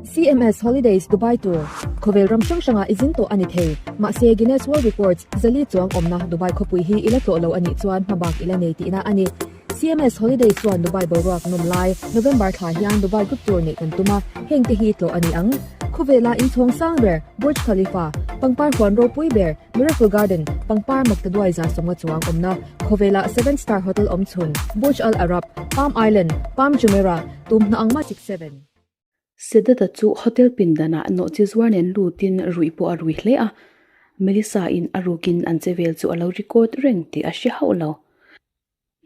CMS Holidays Dubai Tour, Khawvel ram hrang hrangah i zin tawh a ni thei. Mahse, Guinness World Records zali chuang awmna Dubai khawpui hi i la tlawh lo a nih chuan hmabak i la nei tihna a ni. CMS Holidays chuan Dubai boruak nawm lai, November thla hian Dubai Group Tour neih kan tum a, hengte hi tlawh a ni ang. Khawvela inchhawng sang ber, Burj Khalifa, pangpar huan ropui ber, Miracle Garden, pangpar maktaduai 150 chuang awmna, khawvela seven star hotel awm chhun, Burj Al Arab, Palm Island, Palm Jumeirah, tum hna ang Magic Seven. Sedata chu hotel pindanah nawhchi zuar nen lutin ruih pawh a rui hle a, Melissa in a rukin an che vel chu a lo record reng tih a hre hauh lo.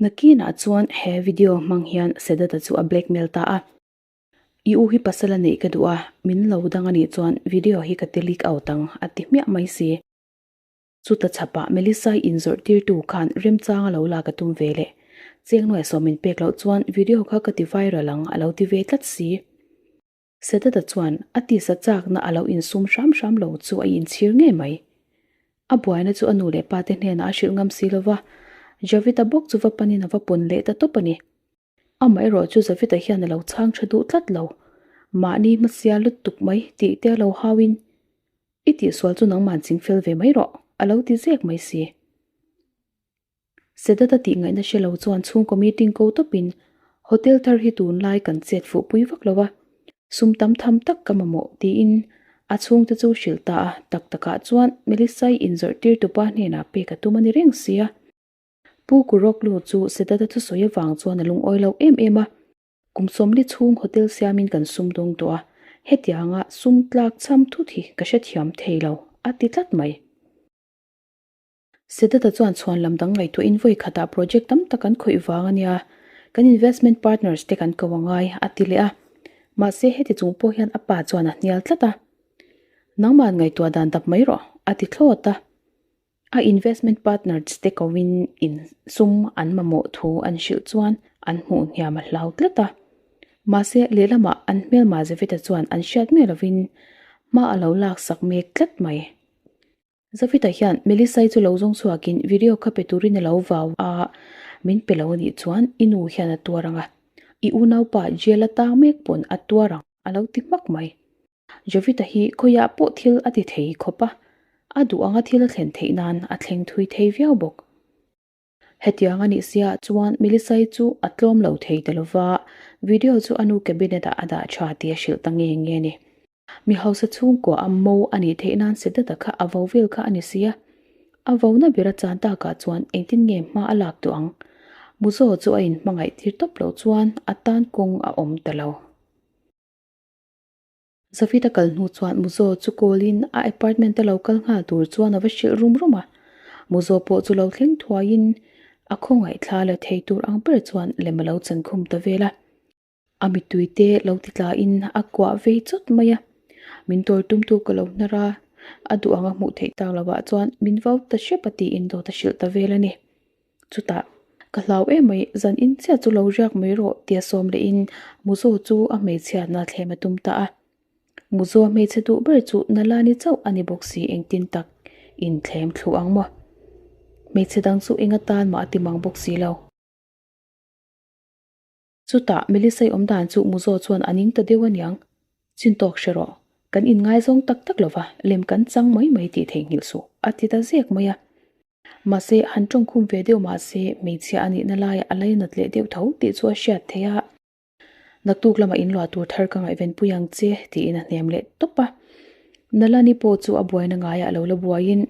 Nakinah chuan he video hmang hian Sedata chu a blackmail ta a. I u hi pasal a neih ka duh a, min lo dang a nih chuan video hi ka ti leak out ang a ti hmiah mai si. Chuta chhapah Melissa-i inzawrh tirtu khan remchang a lo lak a tum ve leh. Cheng nuai sawm min pek loh chuan video kha ka ti viral ang a lo ti ve tlat si. Sedata chuan a tisa chakna a lo insum hram hram lo chu a inchhir ngei mai. A buaina chu a nu leh pa te hnenah a hrilh ngam si lova, Javita bawk chu va panin a va pawn leh ta tawp a ni. Amaherawh chu Zavita hian a lo chhang tha duh tlat lo. Mahni hmasia lutuk mai tih te a lo hauin, I tihsual chu nangman ching fel ve mai rawh, a lo ti zek mai si. Sedata tih ngaihna hre lo chuan chhungkaw meeting ko tawpin hotel thar hi tunlai kan chet fuh pui vak lo a, sum tam tham tak ka mamawh tiin a chhungte chu hrilh ta a, tak takah chuan Melissa-i inzawrh tir tupa hnenah pek a tum a ni reng sia. Pu Kuroklu chu Sedata thusawi avang chuan a lungawi lo em em a, Kum sawmli chhung hotel siamin kan sum dawng tawh a, hetianga sum tlak cham thut hi ka hrethiam thei lo, a ti tlat mai. Sedata chuan chhuan lam dang ngaihtuahin vawi khatah project tam tak an khawih vang a nia, kan investment partners te kan ko a ngai, a ti leh a. Mahse heti chung pawh hian a pa chuan a hnial tlat a. Nangmah ngaihtuah dan dap mai rawh, a ti thlawt a. A investment partners te koin in sum an mamawh thu an hrilh chuan an hmuh hniam a hlau tlat a. Mahse lehlamah an hmelma Zavita chuan an hriat miah lovin hma a lo laksak mek tlat mai. Zavita hian Melissa-i chu lo zawng chhuakin video kha pe turin a lo vau a, min pe lo anih chuan i nu hian a tuar ang a, i unaupa jail a tang mek pawn a tuar ang a lo ti hmak mai. Jovita hi khawiah pawh thil a ti thei khawp a, a duh anga thil a thlen theih nan a thleng thui thei viau bawk. Hetiang a nih siah chuan Melissa-i chu a tlawm lo thei ta lova, video chu a nu cabinet-ah a dah tha tih a hrilh ta nge nge a ni. Mi hausa chhungkua a mo a nih theih nan Sedata kha a vo vel kha a ni si a, a vona ber a chan takah chuan engtin nge hma a lak duh ang? Muzo chu a inhmangaih tir tawp loh chuan a tan kawng a awm ta lo. Zavita kal hnu chuan Muzo chu call-in a apartment-a lo kal nghal tur chuan a va hrilh rum rum a. Muzo pawh chu lo thleng thuaiin a khawngaih thla la thei tur ang ber chuan lem a lo chan khum ta vel a. A mittui te lo ti tlain a kuah vei chawt mai a. Min tawr tumtu ka lo hnar a, a duh anga hmuh theih tak lovah chuan min vau ta hrep a tiin dawt a hrilh ta vel a ni. Chutah, Ka hlau em mai, zan in chiah chu lo riak mai rawh tia sawm lehin Muzo chu a hmeichhiatna thlem a tum ta a. Muzo a hmeichhe duh ber chu Nalani chauh a ni bawk si engtin tak inthlem thlu ang maw? Hmeichhe dang chu eng atan mah a ti mang bawk si lo. Chutah Melissa-i awm dan chu Muzo chuan a ning ta deuh aniang. Chin tawk hre rawh, kan inngaizawng tak tak lova, lem kan chang mai mai tih theihnghilh suh, a ti ta zek mai a. Mahse, han tawngkhum ve deuh mahse, hmeichhia a nihna laiah a lainat leh deuh tho tih chu a hriat theih a. Naktuk lamah inluah tur thar ka ngaihvenpui ang che, tiin a hnem leh tawp a. Nalani pawh chu a buaina ngaiah a lo la buaiin,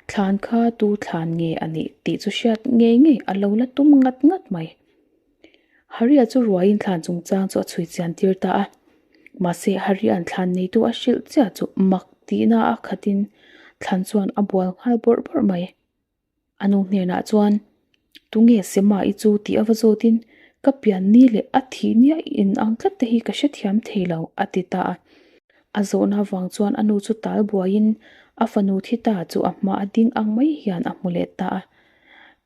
thlan kha tu thlan nge a nih tih chu hriat ngei ngei a lo la tum ngat ngat mai. Haria chu ruaiin thlan chungchang chu a chhui chian tir ta a. Mahse, Haria'n thlan neitu a hrilh chiah chu mak tihna a khatin thlan chuan a bual nghal bawrh bawrh mai. A nu hnenah chuan, Tunge Sema i chu tih a va zawtin, Ka pian ni leh a thih nia in ang tlat te hi ka hrethiam thei lo, a ti ta a. A zawhna avang chuan a nu chu tal buaiin a fanu thi ta chu a hma a ding ang mai hian a hmu leh ta a.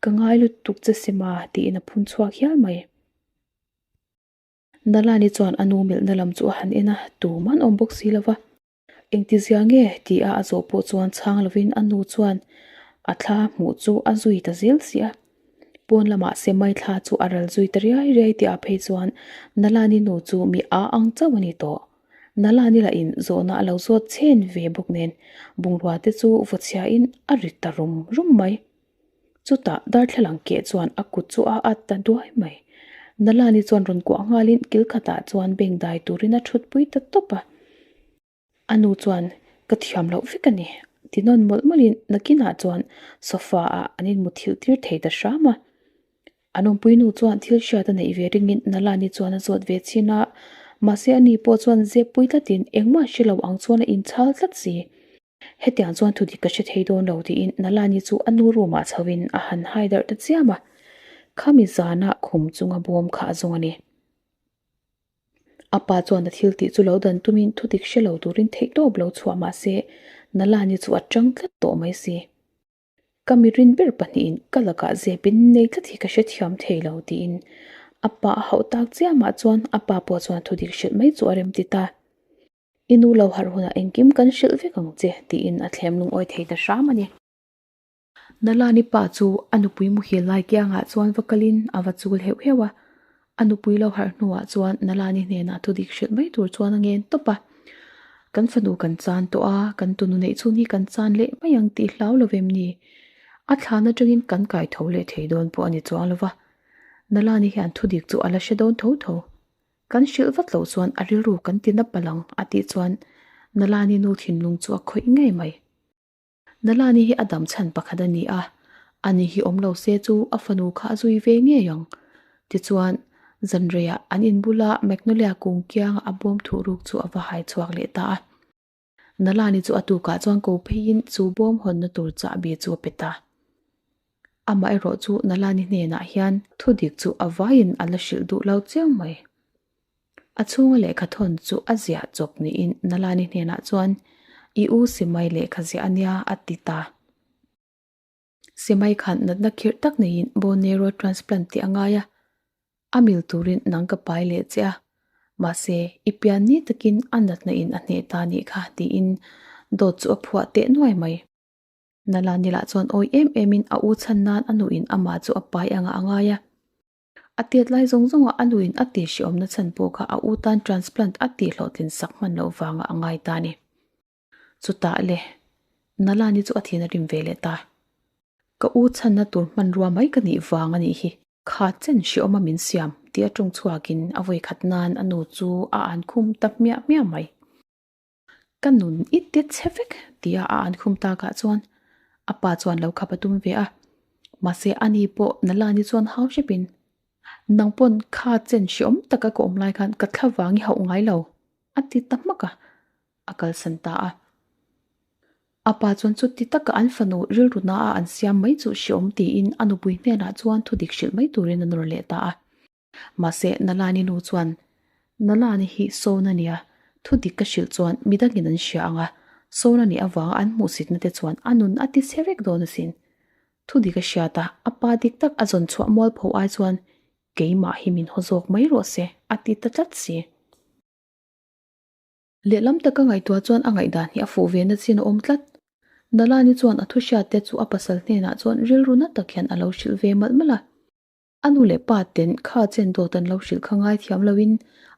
Ka ngai lutuk che Sima tiin a phun chhuak hial mai. Nalani chuan a nu melhna lam chu a han en a, tum an awm bawk si lo va. Engtizia nge tih a a zawh pawh chuan chhang lovin a nu chuan a thla hmuh chu a zui ta zel si a. Pawn lamah Semai thla chu a ral zui ta riai riai tih ah phei chuan Nalani nu chu mi a ang chauh a ni tawh. Nalani lahin zawhna a lo zawt chhen ve bawk nen bungrua te chu vaw chhiain a ri ta rum rum mai. Chutah darthlalang keh chuan a kut chu a at ta duai mai. Nalani chuan rawn kuah nghalin kil khatah chuan beng dai turin a thutpui ta tawp a. A nu chuan, Ka thiam loh vek a ni, ti nawn mawlh mawlhin nakinah chuan sofa ah an inmuthilh tir thei ta hram a. An awmpui nu chuan thil hriat a neih ve ringin Nalani chuan a zawt ve chin a, mahse ani pawh chuan zep pui tlatin engmah hre lo ang chuan a inchhal tlat si. Hetiang chuan thudik ka hre thei dawn lo tiin Nalani chu a nu room ah chhoin a han hai darh ta chiam a, khami zana khum chunga bawm kha a zawng a ni. A pa chuan a thil tih chu lo dan tumin thudik hre lo turin theihtawp lo chhuah mah se Nalani chu a tang tlat tawh mai si. Ka mirin ber pahnihin ka lakah zepin nei tlat hi ka hrethiam thei lo tiin a pa a hauh tak chiamah chuan a pa pawh chuan thudik hrilh mai chu a remti ta. I nu lo harh hunah engkim kan hrilh vek ang che tiin a thlem lungawi thei ta hram a ni. Nalani pa chu a nupui muhil lai kiangah chuan va kalin a va chul heuh heuh a, a nupui lo harh hnuah chuan Nalani hnenah thudik hrilh mai tur chuan a ngen tawp a. Kan fanu kan chan tawh a, kan tunu neih chhun hi kan chan leh mai ang tih hlau lo vem ni? A thlan atangin kan kai tho leh thei dawn pawh a ni chuang lo va. Nalani hian thudik chu a la hre dawn tho tho. Kan hrilh vat loh chuan a rilru kan ti na palh ang a tih chuan Nalani nu thinlung chu a khawih ngei mai. Nalani hi a dam chhan pakhat a ni a, ani hi awm lo se chu a fanu kha a zui ve ngei ang. Tichuan, zanreiah an inbula Magnolia kung kianga a bawm thuh ruk chu a va hai chhuak leh ta a. Nalani chu a tukah chuan ko pheiin chu bawm hawnna tur chahbi chu a pe ta. Amaherawh chu Nalani hnenah hian thudik chu a vaiin a la hrilh duh lo chiang mai. A chhunga lehkha thawn chu a ziah chawp niin Nalani hnenah chuan, I u Simai lehkha ziah a nia, a ti ta. Simai khan natna khirh tak neiin bone marrow transplant tih a ngai a, a mil turin nang ka pai leh che a, mahse i pian ni takin a natna in a hneh ta nih kha tiin dawt chu a phuah teh nuai mai. Nalani lah chuan awi em emin a u chhan nan a nuin amah chu a pai anga a ngai a. A tiat lai zawng zawngah a nuin a tih hreawmna chhan pawh kha a u tan transplant a tih hlawhtlin sak hman loh vanga a ngai ta a ni. Chutah le, Nalani chu a thin a rim ve leh ta. Ka u chhanna tur hmanrua mai ka nih vang a nih hi. Kha chen hreawma min siam tih a tawng chhuakin a vawikhat nan a nu chu a an khum ta hmiah hmiah mai. Ka nun i tet chhe vek tia a an khum takah chuan a pa chuan lo khap a tum ve a. Mahse ani pawh Nalani chuan hau hrepin, Nang pawn kha chen hreawm taka ka awm lai khan ka thla vang i hauh ngai lo a ti ta hmak a, a kalsan ta a. A pa chuan chuti taka an fanu rilru na a an siam mai chu hreawm tiin a nupui hnenah chuan thudik hrilh mai turin a nawr leh ta a. Mahse, Nalani nu chuan, Nalani hi sawn a nia, thu dik ka hrilh chuan midangin an hria ang a, sawn a nih avanga an hmuhsitna te chuan a nun a ti chhe vek dawn asin. Thu dik a hriat a, a pa dik tak a zawn chhuah mualpho ai chuan keimah hi min haw zawk mai rawh se, a ti ta tlat si. Lehlam taka ngaihtuah chuan a ngaihdan hi a fuh ve na chin a awm tlat. Nalani chuan a thu hriat te chu a pasal hnenah chuan rilru na tak hian a lo hrilh ve malh malh a. A nu leh pa ten kha chen dawt an lo hrilh kha ngaithiam loin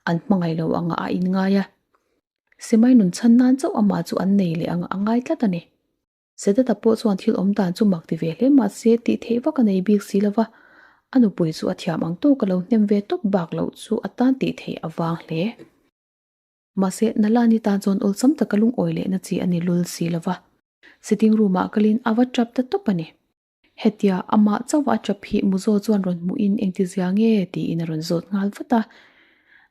an hmangaih lo anga a inngai a. Simai nun chhan nan chauh amah chu an nei leh anga a ngai tlat a ni. Sedata pawh chuan thil awm dan chu mak ti ve hle mahse tih theih vak a nei bik si lova, a nupui chu a thiam ang tawk a lo hnem ve tawp bak loh chu a tan tih theih a vang hle. Mahse, Nalani tan chuan awlsam taka lungawi lehna chi a ni lul si lova, sitting room ah kalin a va tap ta tawp a ni. Hetia amah chauh a tap hi Muzo chuan rawn hmuhin engti zia nge tiin a rawn zawt nghal vat a.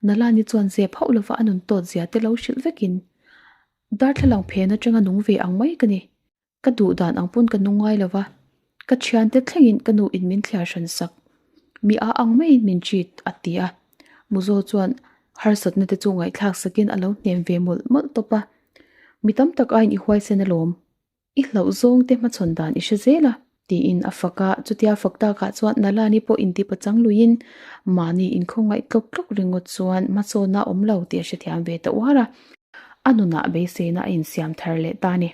Nalani chuan zep hauh lova a nun tawt zia te lo hrilh vekin, Darthlalang phen atanga nung ve ang mai ka ni. Ka duh dan ang pawn ka nung ngai lova, ka thiante thlengin ka nu in min thliar hran sak. Mi a ang maiin min treat a ti a. Muzo chuan harsatna te chu ngaihthlak sakin a lo hnem ve mawlh mawlh tawp a. Mi tam tak aiin i huaisen alawm. I hlauh zawng te hmachhawn dan i hre zel a, tiin a fak a, chutia fak takah chuan Nalani pawh intipa chang luiin mahni inkhawngaih tlawk tlawk ringawt chuan hmasawnna a awm lo tih a hrethiam ve ta uar a, a nunah beiseina a insiam thar leh ta a ni.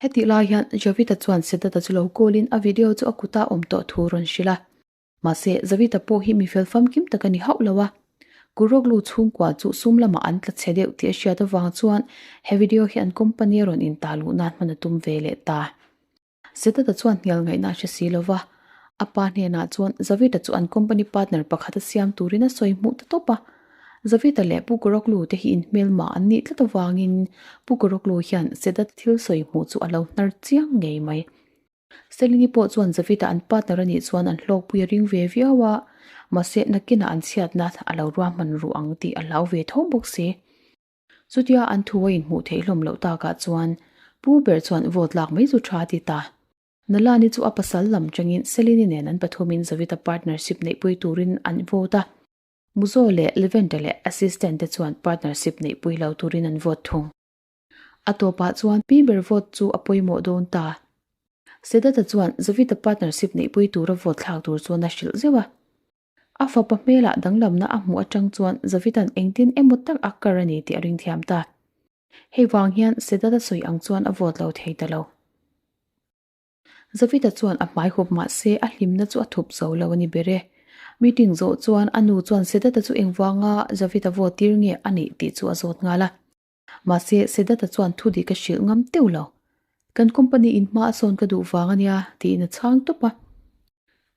Hetih lai hian Javita chuan Siddhartha chu lo call in a video chu a kuta awm tawh thu rawn hrilh a. Mahse, Zavita pawh hi mi fel famkim tak a ni hauh lo a. Kuroglu chhungkua chu sum lamah an tla chhe deuh tih a hriat avang chuan he video hi an company a rawn inta luh nan hman a tum ve leh ta. Setata chuan hnial ngaihna a hre si lo va, a pa hnenah chuan Zavita chu an company partner pakhat a siam turin a sawi hmuh ta tawp a. Zavita leh Pu Kuroglu te hi inhmelma an nih tlat avangin Pu Kuroglu hian Sedat thil sawi hmuh chu a lo hnar chiang ngei mai. Selini pawh chuan Zavita an partner a nih chuan an hlawkpui a ring ve viau a, mahse nakinah an chhiatna a lo ruahman ruh ang tih a hlau ve tho bawk si. Chutia an thu a inhmuh theih hlawm loh takah chuan Pu ber chuan vote lak mai chu tha a ti ta. Nalani chu a pasal lam tangin Selini nen an pathumin Zavita partnership neihpui turin an vote a. Muzo leh Levente leh assistant te chuan partnership neihpui lo turin an vote thung. A tawpah chuan pi ber vote chu a pawimawh dawn ta. Sedata chuan Zavita partnership neihpui tura vote thlak tur chuan a hrilh zeuh a. A fapa hmelah danglamna a hmuh atang chuan Zavitan engtin emaw tak a kar a ni tih a ring thiam ta. Hei vang hian Sedata sawi ang chuan a vote lo thei ta lo. Zavita chuan a hmai hup mah se a hlimna chu a thup zo lo a ni ber e. Meeting zawh chuan a nu chuan Sedata chu engvanga Zavita vote tir nge a nih tih chu a zawt nghal a. Mahse, Sedata chuan thu dik a hrilh ngam teuh lo. Kan company in hma a sawn ka duh vang a nia, tiin a chhang tawp a.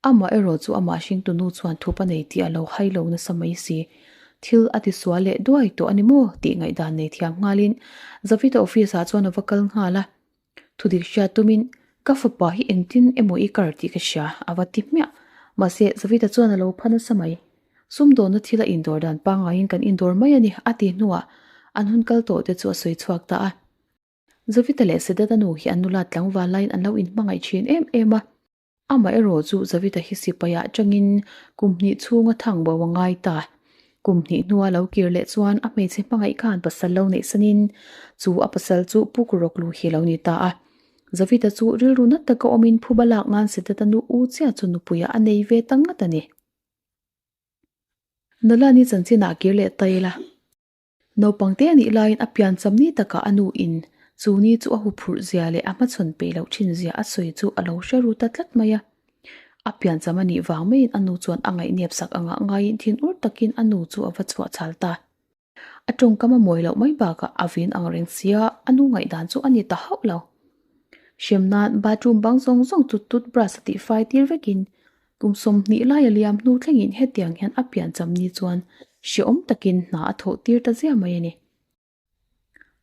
Amah erawh chu amah hringtu nu chuan thup a nei tih a lo hai lo nasa mai si. Thil a tisual leh duai tawh a ni maw? tih ngaihdan nei thiam nghalin Zavita office ah chuan a va kal nghal a. Thudik hriat tumin, Ka fapa hi engtin emaw i kar tih ka hria, a va ti hmiah. Mahse, Zavita chuan a lo pha nasa mai. Sumdawnna thil a indawr dan pangaiin kan indawr mai a ni, a ti hnuah an hun kal tawh te chu a sawi chhuak ta a. Zavita leh Sedata nu hi an nula tlangval laiin an lo inhmangaih thin em em a. Amaherawh chu Zavita hi sipaiah tangin kum hnih chhunga thang bo a ngai ta. Kum hnih hnua lo kir leh chuan a hmeichhe hmangaih khan pasal lo neih sanin chu a pasal chu Puk Rawklu hi a lo ni ta a. Zavita chu rilru nat taka awmin phuba lak nan Sedata nu u chiah chu nupuiah a nei ve ta ngat a ni. Nalani chanchinah kir leh ta ila. Naupang te a nih laiin a pian cham ni takah a nu in chu ni chu a huphurh zia leh a hmachhawn peih loh thin zia a sawi chu a lo hre ru ta tlat mai a. A pian cham a nih vang maiin a nu chuan a ngaihnep sak angah ngaiin thin ur takin a nu chu a va chhuah chhal ta. A tawngkam a mawi loh mai bakah a vin ang reng sia a nu ngaihdan chu a ni ta hauh lo. Hrem nan bathroom bang zawng zawng chu toothbrush a tihfai tir vekin Kum 20 lai a liam hnu thlengin hetiang hian a piancham ni chuan hrehawm takin hna a thawh tir ta zia mai a ni.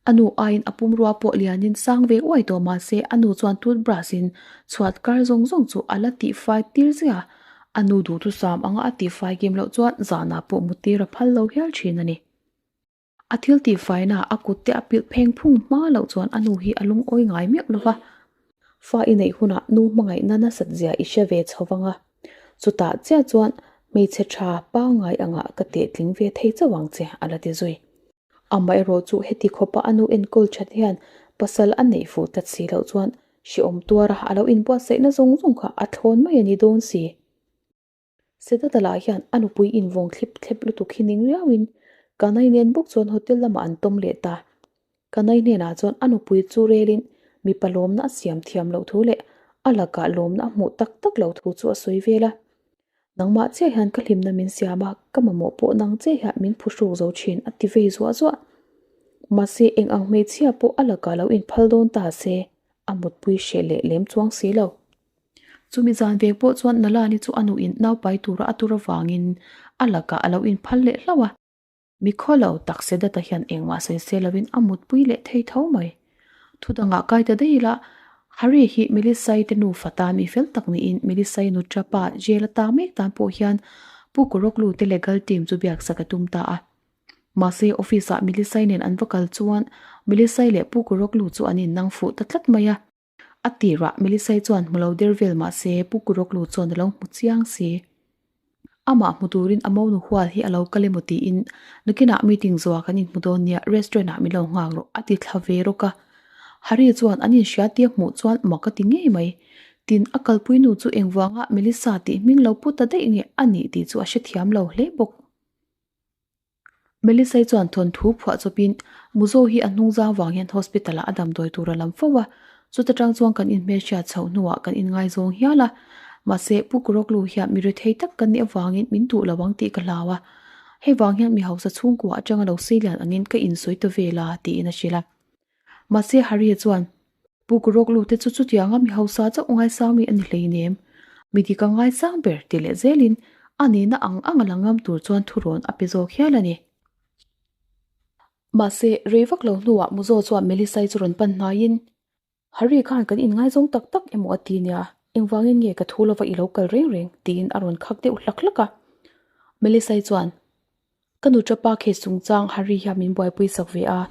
A nu aiin a pumrua pawh lianin sang ve uai tawh mah se a nu chuan toothbrush in chhuat kar zawng zawng chu a la tihfai tir zia. A nu duhthusam anga a tihfai kim loh chuan zanah pawh mu tir a phal lo hial thin a ni. A thil tihfaina a kut te a pilh pheng phung hma loh chuan a nu hi a lungawi ngai meuh lo va. Fa i neih hunah nu hmangaihna nasat zia i hre ve chho vang a. Chutah chiah chuan hmeichhe tha pangngai angah ka tehtling ve thei chauh ang che a la ti zui. Amaherawh chu heti khawpa a nu enkawl that hian pasal a neih fuh tat si loh chuan hrehawm tuara a lo inbuatsaihna zawng zawng kha a thlawn mai a ni dawn si. Sedata lah hian a nupui invawng thlip thlep lutuk hi ning riauin Kanai nen bawk chuan hotel lamah an tawm leh ta. Kanai hnenah chuan a nupui chu relin mipa lawmna a siam thiam loh thu leh a lakah lawmna a hmuh tak tak loh thu chu a sawi vel a. Nangmah chiah hian ka hlimna min siam a, ka mamawh pawh nang chiah hian min phuhruk zo thin a ti vei zuah zuah. Mahse eng ang hmeichhia pawh a lakah lo inphal dawn ta se a mutpui hreh leh lem chuang si lo. Chumi zan vek pawh chuan Nalani chu a nuin naupai tura a tur avangin a lakah a lo inphal leh hlauh a. Mi khawlo tak Sedata hian engmah sawi se loin a mutpui leh thei tho mai. Thu dangah kai ta daih ila, Hari hi Melisai te nufa tan mi fel tak niin Melisai nutra pa jail a tang mek tan pawh hian Pu Koroklu te legal team chu biaksak a tum ta a. Mahse office ah Melisai nen an va kal chuan Melisai leh Pu Koroklu chu an innang fuh ta tlat mai a. A tirah Melisai chuan hmu lo der vel mah se Pu Kuroklu chuan a lo hmu chiang si. Amah hmu turin a monu hual hi a lo kal emaw tiin nakinah meeting zawha kan inhmu dawn nia restaurant ah min lo nghak rawh a ti thla ve rawk a. Hari chuan an inhria tia hmuh chuan mak a ti ngei mai. Tin a kalpui nu chu engvanga Melissa tih hming lo pu ta daih nge a nih tih chu a hrethiam lo hle bawk. Melisai chuan thawnthu phuah chawpin Muzo hi a hnung zang vang hian hospital ah a damdawi tur a lam fo a, chuta tang chuan kan inhmelhriat chhoh hnuah kan inngaizawng hial a. Mahse, Pu Kuroklu hian mi rethei tak kan nih avangin min duh lo ang tih ka hlau a. Hei vang hian mi hausa chhungkua atanga lo sei lian angin ka insawi ta vel a, tiin a hrilh a. Mahse Harry-a chuan, Pu Kuroklu te chu chutianga mi hausa chauh ngaisang mi a ni hleinem. Mi dik a ngaisang ber ti leh zelin a nihna ang ang a la ngam tur chuan thurawn a pe zawk hial a ni. Mahse, rei vak lo hnuah Muzo chuan Melisai chu rawn pan hnaiin, Harry khan kan inngaizawng tak tak emaw a ti nia, engvangin nge ka thu lova i lo kal reng reng? tiin a rawn khak deuh hlak hlak a. Melisai chuan, Ka nu tapa case chungchang Harry hian min buaipui sak ve a,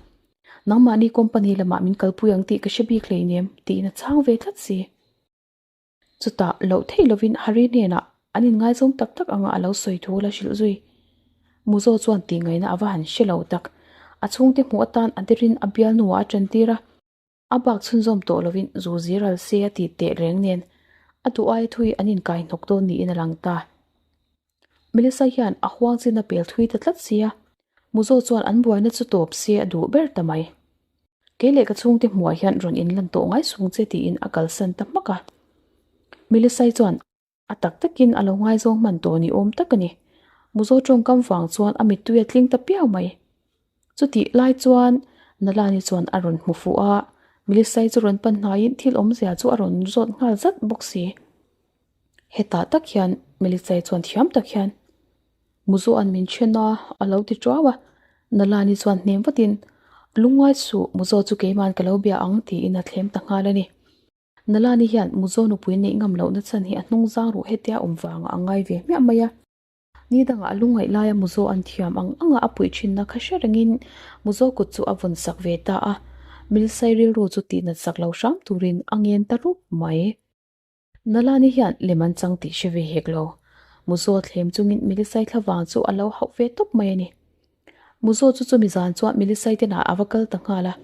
nangmahni company lamah min kalpui ang tih ka hre bik hleinem, tiin a chhang ve tlat si. Chutah loh theih lovin Harry hnenah an inngaizawng tak tak anga a lo sawi thu la hrilh zui. Muzo chuan tihngaihna a va han hre lo tak. A chhungte hmuh atan a derin a bialnuah a tantir a. A bak chhunzawm tawh lovin zu ziral se a tih teh reng nen a duh aia thui an inkai hnawk dawn niin a lang ta. Melissa hian a huang chin a pel thui ta tlat sia, Muzo chuan an buaina chu tawp se a duh ber ta mai. Kei leh ka chhungte hmuah hian rawn inlan tawh ngai sung che tiin a kalsan ta hmak a. Melissa-i chuan A tak takin a lo ngaizawng hman tawh ni awm tak a ni. Muzo tawngkam vang chuan a mittui a tling ta piau mai. Chutih lai chuan Nalani chuan a rawn hmu fuh a, Melisai chu rawn pan hnaiin thil awmzia chu a rawn zawt nghal zat bawk si. Hetah tak hian Melisai chuan thiam tak hian Muzoa'n min then a, a lo ti tuau a. Nalani chuan hnem vatin, Lungngai suh, Muzo chu keima'n ka lo bia ang tiin a thlem ta nghal a ni. Nalani hian Muzo nupui neih ngam lohna chhan hi a hnung zang ruh hetia awm vangah a ngai ve hmiah mai a. Ni dangah a lungngaih laia Muzo an thiam ang anga a puih thinna kha hre rengin Muzo kut chu a vawn sak ve ta a, Milsai rilru chu tihnat sak lo hram turin a ngen ta rup mai. Nalani hian lem an chang tih hre ve hek lo. Muzo thlem chungin Milisai thlavang chu a lo hauh ve tawp mai a ni. Muzo chu chumi zan chuan Milisai te nah a va kal ta nghal a.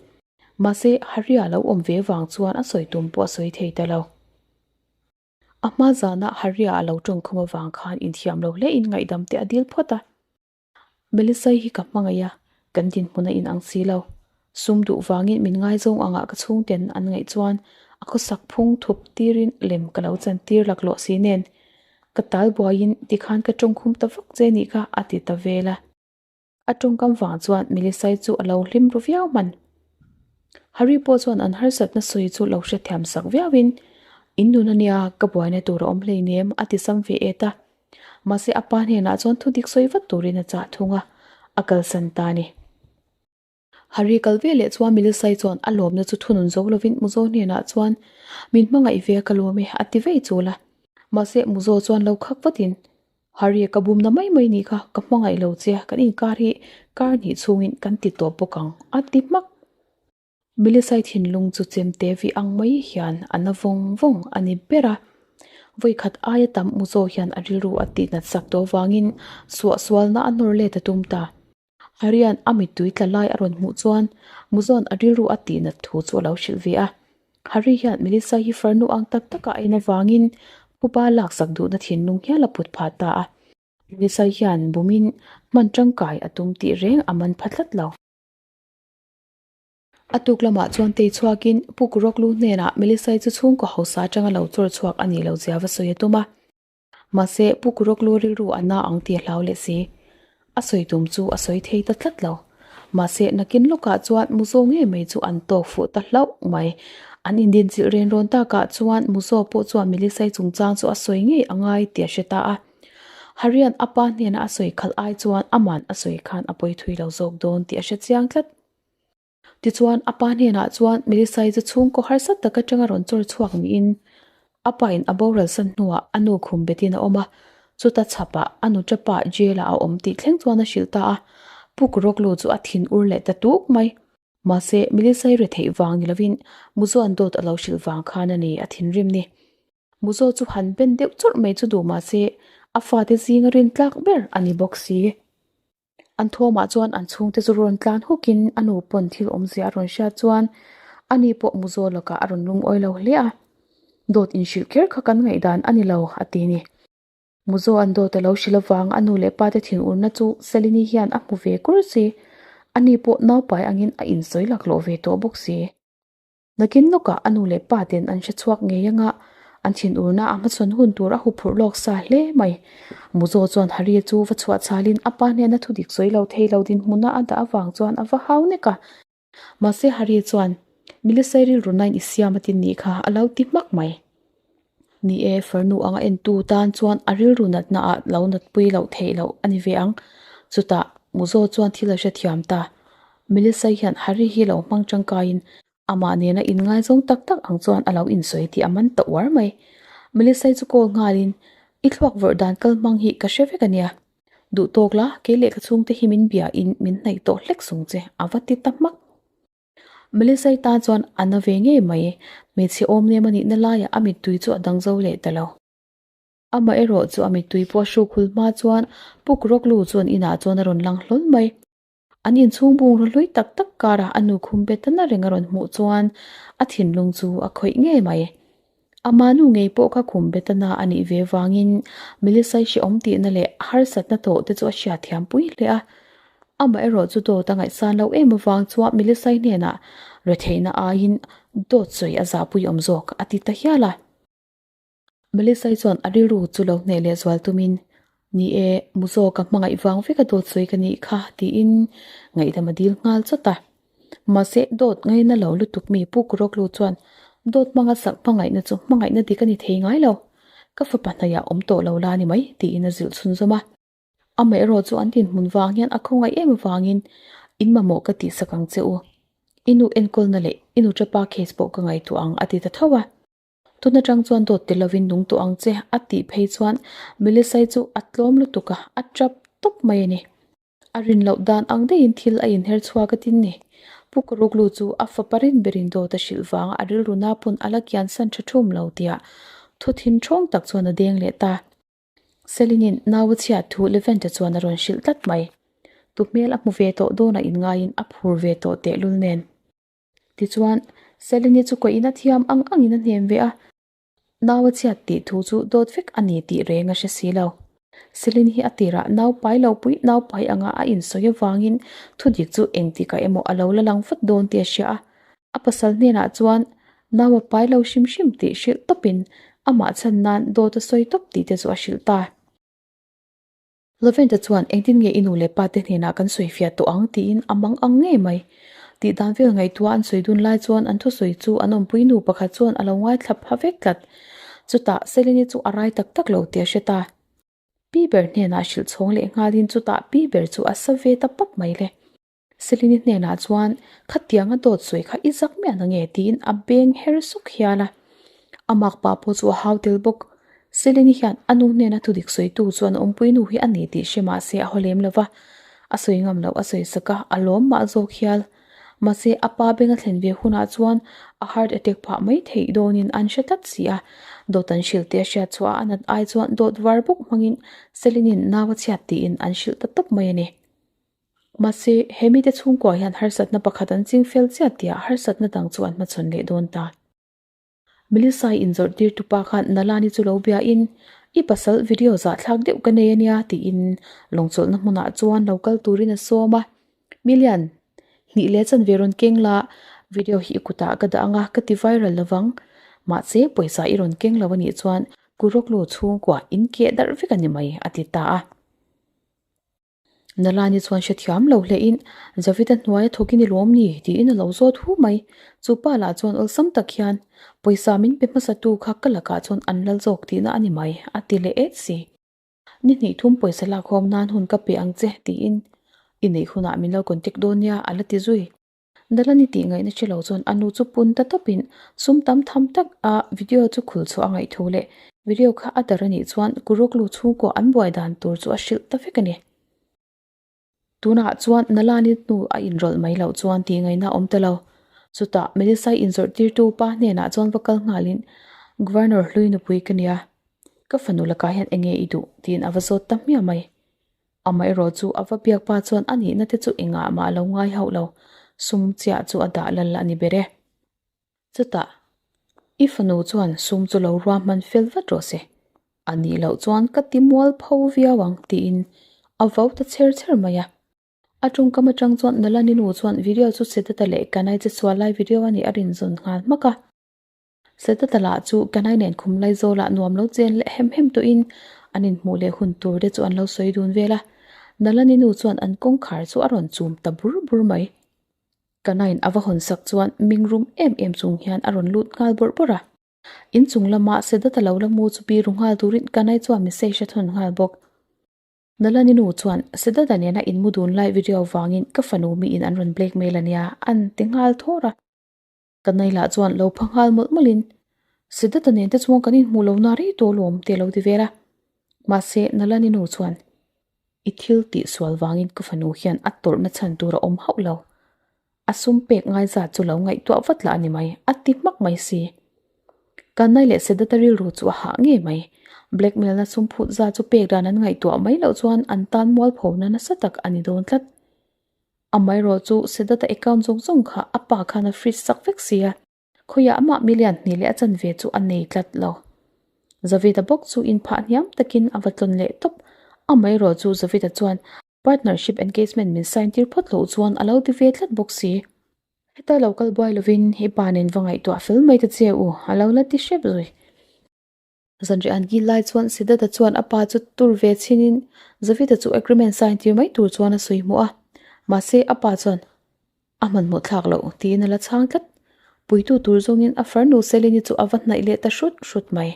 Mahse, Harry-a lo awm ve vang chuan a sawi tum pawh a sawi thei ta lo. A hma zana Harry-a a lo tawngkhum avang khan inthiam lo hle in ngaihdam te a dil phawt a. Melisai hi ka hmangaih a, kan dinhmun a inang si lo. Sum duh vangin min ngaizawng angah ka chhungten an ngaih chuan a khawsak phung thup tirin lem ka lo chan tir laklawh si nen. Ka tal buaiin tikhan ka tawngkhum ta vak che nih kha a ti ta vel a. A tawngkam vang chuan Melisai chu a lo hlim ru viau hman. Harry pawh chuan an harsatna sawi chu lo hrethiam sak viauin, In nun ania, ka buaina tur a awm hleinem a ti sam ve et a. Mahse a pa hnenah chuan thu dik sawi vat turin a chah thung a, a kalsan ta a ni. Harry kal ve leh chuan Melisai chuan a lawmna chu thunun zo lovin Muzo hnenah chuan min hmangaih ve a ka lawm e a ti vei chul a. Mahse Muzo chuan lo khak vatin Harry ka bumna mai mai nih kha ka hmangaih lo che kan inkar hi kar hnih chhungin kan ti tawp bawk ang a ti hmak. Melisai thinlung chu chemte vi ang mai hian a na vawng vawng a ni ber a. Vawikhat aia tam Muzo hian a rilru a tihnat sak tawh vangin suahsualna a nawr let a tum ta. Harian a mittui tla lai a rawn hmuh chuan Muzawn a rilru a tihnat thu chu a lo hrilh ve a. Hari hian Melissa hi farnu ang tak taka a en avangin phuba laksak duhna thinlung hial a put phah ta a. Melissa hian bumin hman tangkai a tum tih reng a man pha tlat lo. A tuk lamah chuan tei chhuakin Pu Kuroklu hnenah Melissa-i chu chhungkaw hausa atanga lo chawr chhuak a nih loh zia va sawi a tum a. Mahse, Pu Kuroklu rilru a na ang tih a hlau leh si. A sawi tum chu a sawi thei ta tlat lo. Mahse, nakin lawkah chuan Muzo ngei mai chu an tawk fuh ta hlauh mai. An indinchilh ren rawn takah chuan Muzo pawh chuan Melisai chungchang chu a sawi ngei a ngai tih a hre ta a. Harian a pa hnena a sawi khalh ai chuan aman a sawi khan a pawi thui lo zawk dawn tih a hre chiang tlat. Tichuan, a pa hnenah chuan Melisai chu chhungkaw harsa tak atanga rawn chawr chhuak niin a pain a boral san hnuah a nu khum betin a awm a, chuta chhapah a nu tapa jail-ah a awm tih thleng chuan a hrilh ta a. Pu Kuroklu chu a thin ur leh ta tuk mai. Mahse, Melisai retheih vang ni lovin Muzuan dawt a lo hrilh vang khan a ni a thinrim ni. Muzo chu han ben deuh chawrh mai chu duh mahse, a fate zinga rintlak ber a ni bawk si. An thawmah chuan an chhungte chu rawn tlan hukin a nu pawn thil awmzia a rawn hriat chuan ani pawh Muzo lakah a rawn lungawi lo hle a. Dawt inhrilh kher kha kan ngaihdan a ni lo a ti ni. Muzo an dawt a lo hrilh avang a nu leh pa te thinurna chu Selini hian a hmu ve kur si. Ani pawh naupai angin a insawi laklawh ve tawh bawk si. Nakin lawkah a nu leh pa ten an hre chhuak ngei anga An thinurna a hmachhawn hun tur a huphurh lawk sa hle mai. Muzo chuan Hari chu va chhuah chhalin a pa hnena thudik sawi lo thei lo dinhmuna a dah avang chuan a va hau nek a. Mahse Hari chuan, Milisai rilru nain i siam a tin nih kha a lo ti hmak mai. Ni e, farnu anga entu tan chuan a rilru natna ah lo natpui loh theih loh a ni ve ang. Chutah Muzo chuan thil a hrethiam ta. Milisai hian Hari hi lo hmang tangkaiin Amah nena inngaizawng tak tak ang chuan a lo insawi tih a man ta uar mai. Melissa-i chu call nghalin, I thluak vawrh dan kal hmang hi ka hre vek a nia. Duh tawk la, kei leh ka chhungte hi min biain min hnaih tawh hlek sung che, a va ti ta hmak. Melissa-i tan chuan a na ve ngei mai, hmeichhe awm nem a nihna laiah a mittui chu a dang zo leh ta lo. Amaherawh chu a mittui pawh a hruk hul hma chuan Puk Rawklu chuan inah chuan a rawn lang hlawl mai. An inchhung bungraw hlui tak tak karah a nu khum bet na reng a rawn hmuh chuan a thinlung chu a khawih ngei mai. Ama nu ngei pawh kha khum bet na a nih ve vangin Melissa-i hrehawm tihna leh harsatna tawh te chu a hriatthiam pui hle a. Amaherawh chu dawt a ngaihsan loh em avang chuan Melissa-i hnenah retheihna aiin dawt sawi a zahpui awm zawk a ti ta hial a. Melissa-i chuan a rilru chu lo hneh leh zual tumin, Ni e, mu zawk a hmangaih vang vek a dawt sawi ka nih kha, tiin ngaihdam a dil nghal chawt a. Mahse, dawt ngaina lo lutuk mi Pu Kuroklu chuan dawt hmanga sak hmangaihna chu hmangaihna dik a ni thei ngai lo. Ka fapa hnaihah awm tawh lo la ni mai, tiin a zilh chhunzawm a. Amaherawh chu an dinhmun vang hian a khawngaih em avangin in mamawh ka tihsak ang che u. I nu enkawlna leh i nu tapa case pawh ka ngaihtuah ang, a ti ta tho a. Tun atang chuan dawt tel lovin nung tawh ang che a tih phei chuan Melissa-i chu a tlawm lutuk a, a tap tawp mai a ni. A rin loh dan ang daihin thil a inher chhuak a tin ni. Pu Karuklu chu a fapa rin berin dawt a hrilh vanga a rilru na pawn a la kian san tha thum lo tia thu thin thawng tak chuan a deng leh ta. Selinin nau a chhiat thu Levent-a chuan a rawn hrilh tlat mai. Tu hmel a hmu ve tawh dawnah inngaiin a phur ve tawh tehlul nen. Tichuan, Selene chu koih-in a thiam ang angin a hnem ve a, nau a chhiat tih thu chu dawt vek a ni tih reng a hre si lo. Selene hi a tirah nau pai lo pui nau pai anga a insawi avangin thudik chu engtikah emaw a lo la lang vat dawn tih a hria a, a pasal hnenah chuan nau a pai lo hrim hrim tih hrilh tawpin amah chhan nan dawt a sawi tawp tih te chu a hrilh ta. Lavender chuan engtin nge i nu leh pa te hnenah kan sawi fiah tawh ang tiin a mang ang ngei mai. Tih dan vel ngaihtuah an sawi dun lai chuan an thusawi chu an awmpui nu pakhat chuan a lo ngaithla pha vek tlat. Chutah Selene chu a rai tak tak lo tih a hre ta. Pi ber hnenah hrilh chhawng leh nghalin chutah pi ber chu a sa ve ta pap mai le. Selene hnenah chuan, Khatianga dawt sawi kha i zak miah na nge? tiin a beng her sawk hial a. A makpa pawh chu a hau tel bawk. Selene hian a nu hnena thudik sawitu chuan a awmpui nu hi a ni tih hre mah se a haw lem lo va. A sawi ngam loh a sawi sak a, a lawm mah zawk hial. Mahse, a pa beng a thlen ve hunah chuan a heart attack phah mai theih dawnin an hre tlat si a. Dawt an hrilh tih a hriat chhuah a, a nat ai chuan dawt var bawk hmangin Selene-in nau a chhiat tiin an hrilh ta tawp mai a ni. Mahse, he mite chhungkua hian harsatna pakhat an ching fel chiah tia harsatna dang chu an hmachhawn leh dawn ta. Melissa-i inzawrh tirtu pa khan Nalani chu lo biain, I pasal video zahthlak deuh ka nei ania tiin lawngchawlhna hmunah chuan lo kal turin a sawm a. Million hnih leh chanve rawn keng la, video hi i kutah ka dah anga ka ti viral lovang. Mahse, pawisa i rawn keng lo anih chuan Kuroklu chhungkua in keh darh vek a ni mai a ti ta a. Nalani chuan hrethiam lo hlehin, Zavita hnuaia thawk i ni lawm ni? tiin a lo zawt hu mai. Chu pa lah chuan awlsam tak hian, Pawisa min pe hmasatu kha ka lakah chuan an lal zawk tihna a ni mai, a ti leh et si. Ni hnih thum pawisa lakhawm nan hun ka pe ang che, tiin i neih hunah min lo contact dawn nia, a la ti zui. Nalani tih ngaihna hre lo chuan a nu chu pun ta tawpin sum tam tham tak a video chu khul chhuah a ngaih thu leh video kha a dar a nih chuan Kuroklu chhungkaw an buai dan tur chu a hrilh ta vek a ni. Tunah chuan Nalani hnu a inrawlh mai loh chuan tih ngaihna a awm ta lo. Chutah Melissa-i inzawrh tirtu pa hnenah chuan va kal nghalin Governor hlui nupui ka nia, ka fanu lakah hian enge i duh? tiin a va zawt ta hmiah mai. Amaherawh chu a va biak pa chuan a nihna te chu engah mah a lo ngai hauh lo, sum chiah chu a dah lal a ni ber e. Chutah, i fanu chuan sum chu lo ruahman fel vat rawh se, a nih loh chuan ka ti mual pho viau ang tiin a vo ta chher chher mai a. A tawngkam atang chuan Nalani nu chuan video chu Siddhartha leh Kanai che sual lai video a nih a rinzawn nghal hmak a. Setata lah chu Kanai nen khum Laizawlah nuam lo chen leh hem hem tawhin an inhmuh leh hun tur te chu an lo sawi dun vel a. Nalani nu chuan an kawngkhar chu a rawn chum ta bur bur mai. Kanaiin a va hawn sak chuan ming rum em em chung hian a rawn lut nghal bawrh bawrh a. Inchung lama Setata lo la mu chu biru nghal turin Kanai chuan message a thawn nghal bawk. Nalani nu chuan Sedada nena inmu dun lai video vangin ka fanu miin an rawn blackmail a nia an ti nghal thawr a. Ka nai lah chuan lo pha nghal mawlh mawlhin Sedada nen te chuan kan inhmuh lo na rei tawh alawm ti a lo ti vel a. Mahse Nalani nu chuan I thil tih sual vangin ka fanu hian a tawrhna chhan tur a awm hauh lo. A sum pek ngai zat chu lo ngaihtuah vat lah a ni mai, a ti hmak mai si. Kanai leh Sedata rilru chu a hah ngei mai. Blackmail na sum phut zat chu pek dan an ngaihtuah mai loh chuan an tan mualphona nasa tak a ni dawn tlat. Amaherawh chu Sedata account zawng zawng kha a pa khan a freeze sak vek si a. Khawiah amah million hnih leh a chanve chu a nei tlat lo. Zavita bawk chu inphah hniam takin a va tlawn leh tawp. Amaherawh chu Zavita chuan partnership engagement min sign tir phawt loh chuan a lo ti ve tlat bawk si. Heta lo kal buai lovin i pa nen va ngaihtuah fel mai ta che u, a lo la ti hrep zui. Zanriah an kil lai chuan Siddhartha chuan a pa chu tur ve chhinin Zavita chu agreement sign tir mai tur chuan a sawi hmuh a. Mahse a pa chuan a hmanhmawh thlak loh tiin a la chhang tlat. Puitu tur zawngin a farnu Selini chu a va hnaih leh ta hrut hrut mai.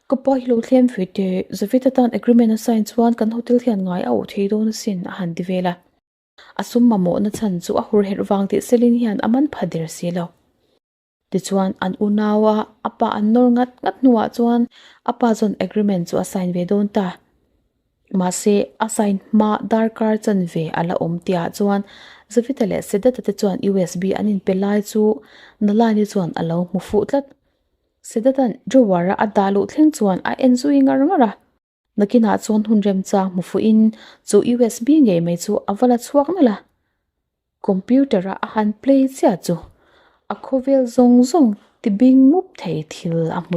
Ka pa hi lo thlem ve teh, Zavita tan agreement a sign chuan kan hotel hian ngai a awh thei dawn asin a han ti vel a. A sum mamawhna chhan chu a hurherh vang tih Selini hian a man pha der si lo. Tichuan, an unaua a pa an nawr ngat ngat hnuah chuan a pa chuan agreement chu a sign ve dawn ta. Mahse, a sign hma darkar chanve a la awm tihah chuan Zavita leh Sedata te chuan USB an inpe lai chu Nalani chuan a lo hmu fuh tlat. Sedata'n drawer-a a dah luh thleng chuan a en zui ngar ngar a. Nakinah chuan hun remchang hmu fuhin chu USB ngei mai chu a va la chhuak nalh a. Computer-a a han play chiah chu a khawvel zawng zawng ti bing mup thei thil a hmu.